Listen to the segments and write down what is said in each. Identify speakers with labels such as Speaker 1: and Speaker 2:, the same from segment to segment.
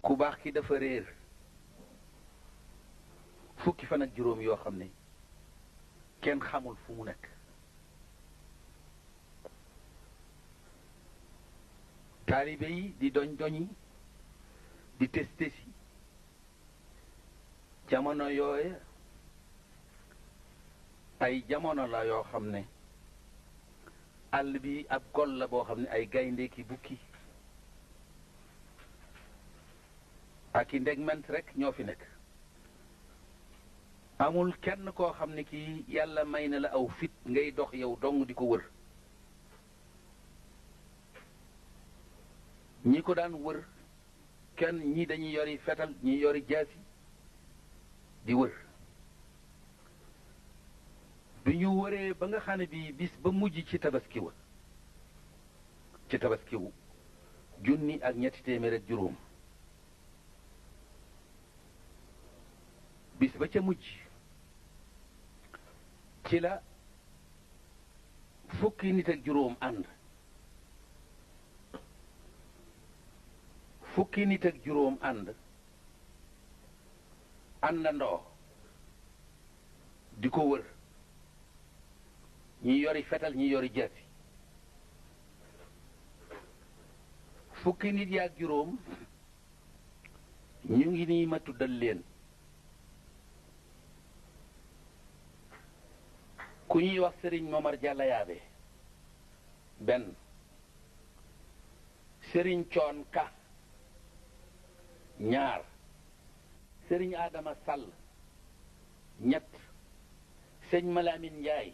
Speaker 1: ku baax ki dafa réer fukki fan ak juróom yoo xam ne kenn xamul fu mu nekk. taalibe yi di doñ doñi di tes tesi jamono yooye ay jamono la yoo xam ne àll bi ab gol la boo xam ne ay gaynde ki bukki ak i ndegment rek ñoo fi nekk. amul kenn koo xam ne kii yàlla may na la aw fit ngay dox yow dong di ko wër. ñi ko daan wër kenn ñi dañuy yori fetal ñi yori jaasi di wër. bi ñu wëree ba nga xam ne bi bis ba mujj ci tabaskiwa ci tabaskiwu junni ak ñetti téeméer ak juróom bis ba ca mujj ci la fukki nit ak juróom ànd. fukki nit ak juróom àndandoo di ko wër ñi yori fetal ñi yori jaasi. fukki nit yaak juróom ñu ngi nii ma tuddal leen. ku ñuy wax Sëriñ Momar Jàlla Yaabe benn. Sëriñ Coon Ka ñaar. Sëriñ Adama Sall ñett. sëñ Malamin Njaay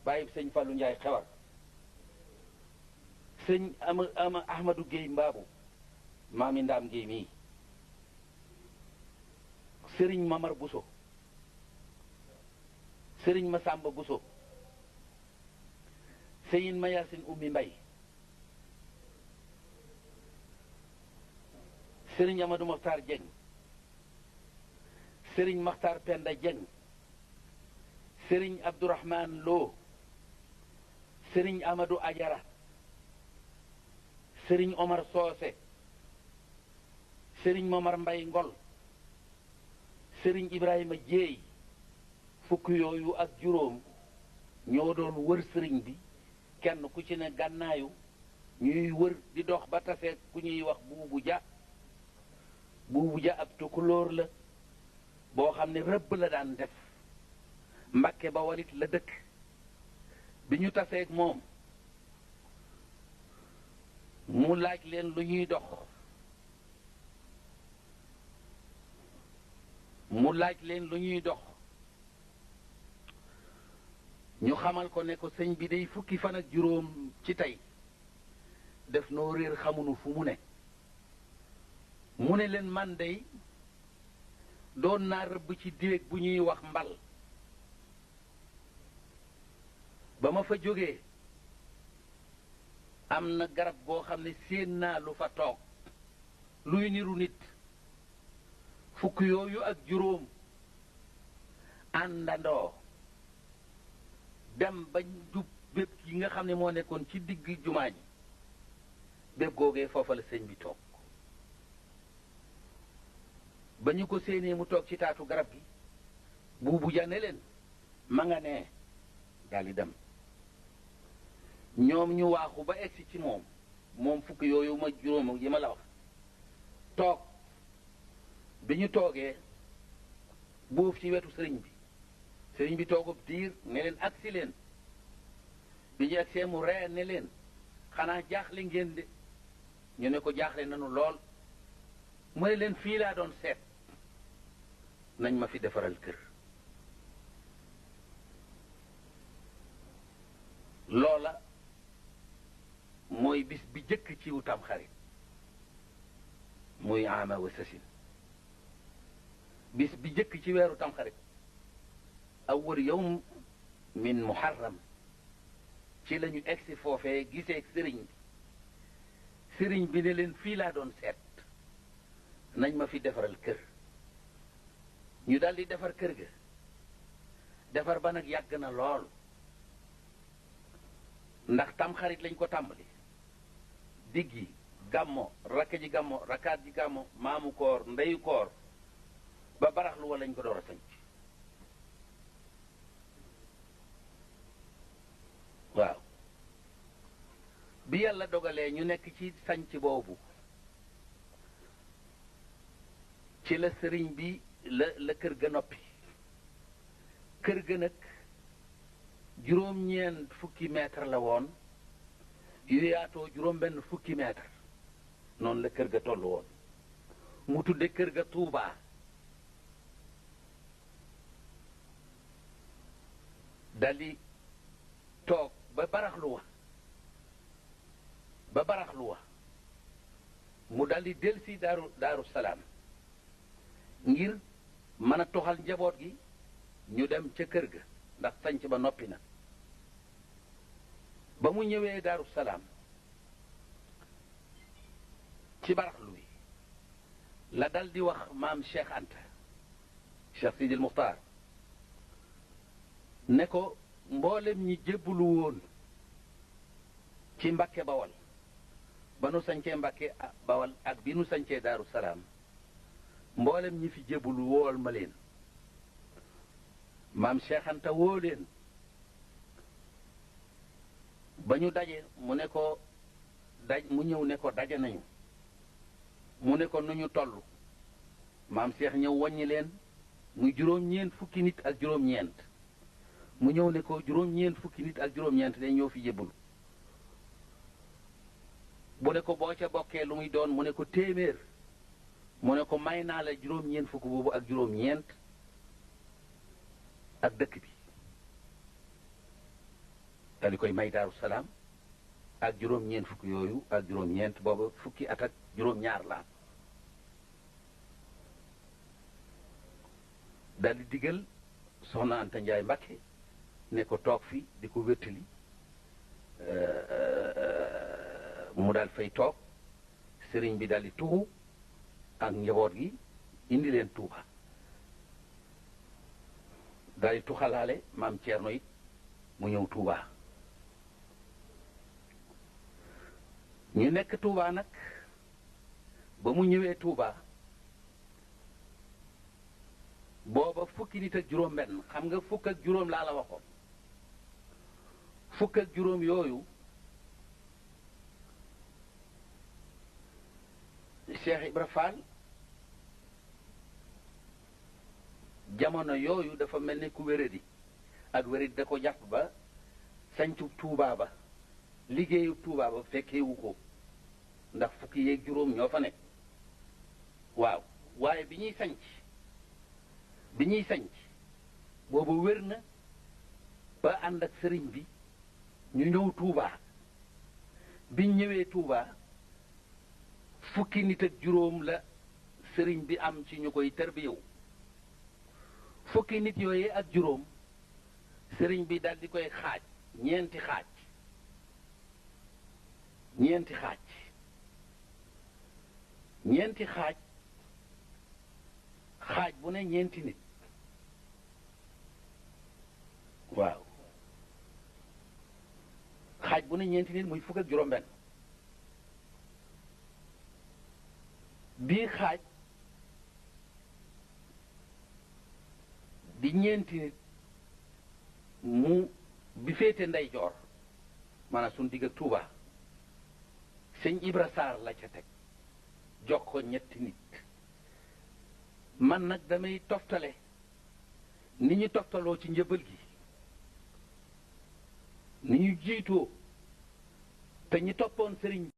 Speaker 1: bàyyi sëñ Fallu Njaay xewar. sëñ ama Ahmadu Géey Mbaabu maami Ndaam Géey mii. Sëriñ Mamar Buso. Sëriñ Masamba Buso. Sëyin Mayasin Ummi Mbay. Sëriñ Amadou Maxtaar Jeng. Sëriñ Maxtaar Penda Jeng. Sëriñ Abdourahman Lo. Sëriñ Amadou Ajara. Sëriñ Omar Soose. Sëriñ Momar Mbay Ngol. Sëriñ Ibrahima Jéey. fukk yooyu ak juróom ñoo doon wër sëriñ bi kenn ku ci ne gànnaayu ñuy wër di dox ba tase ku ñuy wax buubu ja ab tukulóor la boo xam ne rëbb la daan def Mbàkke ba walit la dëkk. bi ñu taseeg moom mu laaj leen lu ñuy dox ñu xamal ko ne ko sëñ bi day fukki fan ak juróom ci tey def noo réer xamunu fu mu ne. mu ne leen man day doon naa rëbb ci déeg bu ñuy wax mbal. ba ma fa jógee am na garab goo xam ne séen naa lu fa toog luy niru nit. fukk yooyu ak juróom àndandoo dem ba jub bépp yi nga xam ne moo nekkoon ci digg jumaa ji bépp googee foofa la sëñ bi toog. ba ñu ko séenee mu toog ci taatu garab gi buubu ja ne leen ma nga nee daldi dem. ñoom ñu waaxu ba egsi ci moom fukk yooyu ma juróom yi ma la wax toog. bi ñu toogee buuf ci wetu sëriñ bi toogub diir ne leen agsi leen. bi ñu agsee mu ree ne leen xanaa jaaxle ngeen de. ñu ne ko jaaxle nanu lool. mu ne leen fii laa doon seet nañ ma fi defaral kër. loola mooy bis bi jëkk ci wu Tamxarit muy ama wasasin. bis bi jëkk ci weeru Tamxarit awwal yawm min muharram ci lañu egsi foofee giseeg sëriñ bi ne leen fii laa doon seet nañ ma fi defaral kër. ñu daldi defar kër ga. defar ba nag yàgg na lool ndax Tamxarit lañ ko tàmbali. diggi gàmmo rakka ji gàmmo rakkaat ji gàmmo maamu koor ndeyu koor ba baraxlu wa lañ ko door a sanc waaw bi yàlla dogalee ñu nekk ci sanc boobu ci la sëriñ bi la kër ga noppi kër ga nag juróom-ñeent fukki mètre la woon yu yaatoo juróom-benn fukki mètre noonu la kër ga toll woon mu tudde kër ga Tuubaa daldi toog ba baraxlu wa mu daldi delsi daaru salaam ngir mën a toxal njaboot gi ñu dem ca kër ga ndax sanc ba noppi na ba mu ñëwee daaru salaam ci baraxlu wi la daldi wax maam Cheikh Anta Cheikh Sidil Muxtaar ne ko mboolem ñi jébbalu woon ci Mbàkke Bawal ba nu sañcee Mbàkke Bawal ak bi nu sañcee Daaru Salaam mboolem ñi fi jébbalu wool ma leen maam Cheikh Anta woo leen ba ñu daje mu ne ko mu ñëw ne ko daje nañu mu ne ko nu ñu toll maam Cheikh ñëw wàññi leen muy juróom-ñeent fukki nit ak juróom-ñeent mu ñëw ne ko juróom-ñeent fukki nit ak juróom-ñeent dañ ñëw fi jébbalu bu ne ko boo ca bokkee lu muy doon mu ne ko téeméer mu ne ko may naa la juróom-ñeent fukk boobu ak juróom-ñeent ak dëkk bi dal di koy may Daaru Salaam ak juróom-ñeent fukk yooyu ak juróom-ñeent boobu fukki at ak juróom-ñaar la dal di digal soxna Anta Njaay Mbàkke ne ko toog fi di ko wéttali mu daal fay toog sëriñ bi daal di tuxu ak njaboot gi indi leen Tuuba daal di tuxalaale maam Ceerno it mu ñëw Tuuba ñu nekk Tuuba nag ba mu ñëwee Tuuba booba fukki nit ak juróom benn xam nga fukk ak juróom laa la waxoon fukk ak juróom yooyu Cheikh Ibra Fall jamono yooyu dafa mel ni ku wéradi ak wéradi da ko jàpp ba sañcu Tuubaa ba liggéeyu Tuubaa ba fekkeewu ko ndax fukki yeeg juróom ñoo fa nekk waaw waaye bi ñuy sañc boobu wér na ba ànd ak sëriñ bi ñu ñëw Tuubaa biñ ñëwee Tuubaa fukki nit ak juróom la sëriñ bi am ci ñu koy tarbiyewu fukki nit yooyee ak juróom sëriñ bi dal di koy xaaj ñeenti xaaj bu ne ñeenti nit waaw xaaj bu ne ñeenti nit muy fukk ak juróom benn bii xaaj di ñeenti nit mu bi féete ndeyjoor maanaam suñ digg ak Tuuba sëñ Ibra Saar la ca teg jox ko ñetti nit man nag damay toftale ni ñu toftaloo ci njëbal gi ni ñu jiitoo te ñi toppoon sëriñ